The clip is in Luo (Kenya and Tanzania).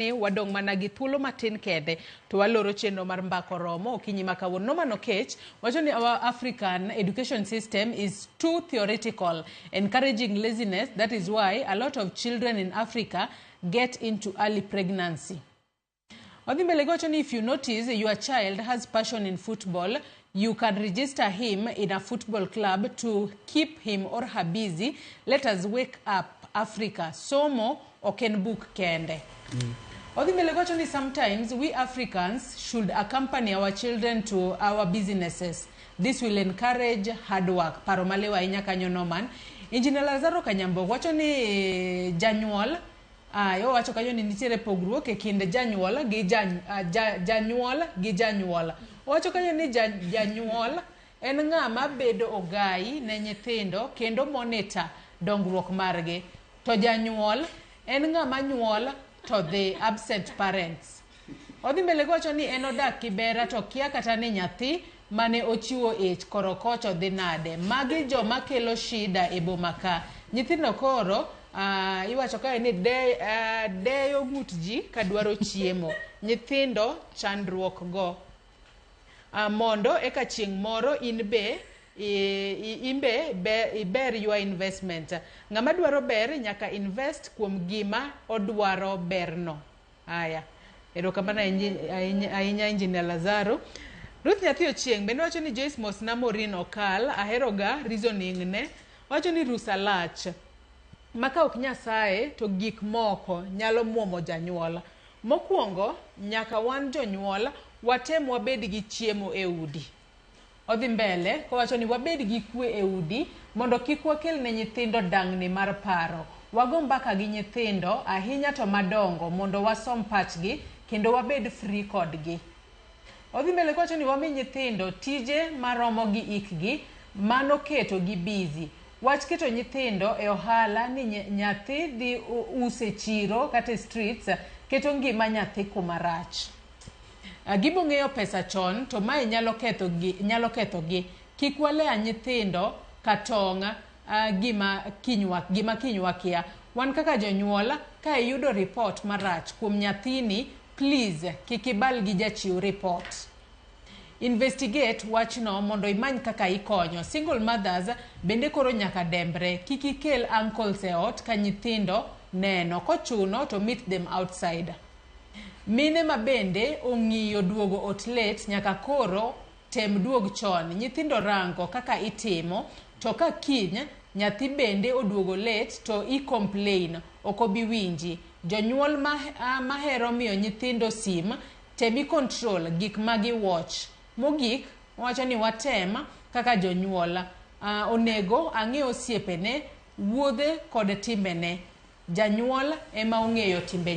Wadong' mana gi thuolo matin kende to waloro chenro mar Mbaka Oromo okinyi ma kawuono. Norman Okech wacho ni our African education system is too theoretical, encouraging laziness. That is why a lot of children in Africa get into early pregnancy. Odhi mbele giwacho ni if you notice your child has passion in football, you can register him in a football club to keep him or her busy. Let us wake up, Africa. Somo ok en buk kende. Odhi mbele giwacho ni sometimes we Africans should accompany our children to our businesses. This will encourage hard work. Paro maliw ahinya kanyo, Norman. Engineer Lazaro Kanyambo wacho ni janyuol, owacho kanyo ni nitiere pogruok e kind janyuol gi janyuol gi janyuol. Owacho kanyo ni janyuol en ng'ama bedo ogai ne nyithindo kendo monitor dongruok margi. To janyuol en ng'ama nyuol to dhi, absent parents. Odhi mbele gowacho ni en odak Kibera to kia kata ni nyathi mane ochiwo ich korokocho dhi nade. Magi joma kelo shida e boma ka. Nyithindo koro iwacho kae ni deyo ng'ut ji kadwaro chiemo. Nyithindo chandruok go. Mondo eka chieng' moro in be imbe be, iber your investment. Ng'ama dwaro ber nyaka invest kuom gima odwaro berno. Aya. Erokamano ahinya ahinya, Engineer Lazaro. Ruth Nyathi Ochieng' bende wacho ni Joyce mosna Maureen Okal, aheroga reasoning ne. Wacho ni rusa lach. Ma ka ok Nyasaye to gik moko nyalo muomo janyuol. Mokwongo nyaka wan jonyuol watem wabed gi chiemo e udi. Odhi mbele kowacho ni wabed gi kwe e udi mondo kik wakel ne nyithindo dang'ni mar paro. Wago mbaka gi nyithindo ahinya to madongo mondo wasom pachgi kendo wabed free kodgi. Odhi mbele kowacho ni wami nyithindo tije maromo gi ikgi, mano keto gi busy. Wach keto nyithindo e ohala ni nyathi dhi use chiro kata e streets keto ngima nyathi kuma rach. Gibo ng'eyo pesa chon to mae nyalo ketho gi, nyalo ketho gi. Kik walea nyithindo katong' gima kiny wakia. Wan kaka jonyuol ka iyudo report marach kuom nyathini, please kik ibal gi jachiw report. Investigate wachno mondo imany kaka ikonyo. Single mothers bende koro nyaka dembre. Kik ikel uncles e ot ka nyithindo neno. Kochuno to meet them outside. Mine ma bende ong'iyo duogo ot late nyaka koro tem duog chon. Nyithindo rango kaka itimo to ka kiny nyathi bende oduogo late to i complain ok obi winji. Jonyuol mahero miyo nyithindo sim temi control gik ma gi watch. Mogik wacho ni watem kaka jonyuol onego ang'e osiepene, wuodhe kod timbene. Janyuol ema ong'eyo timbe.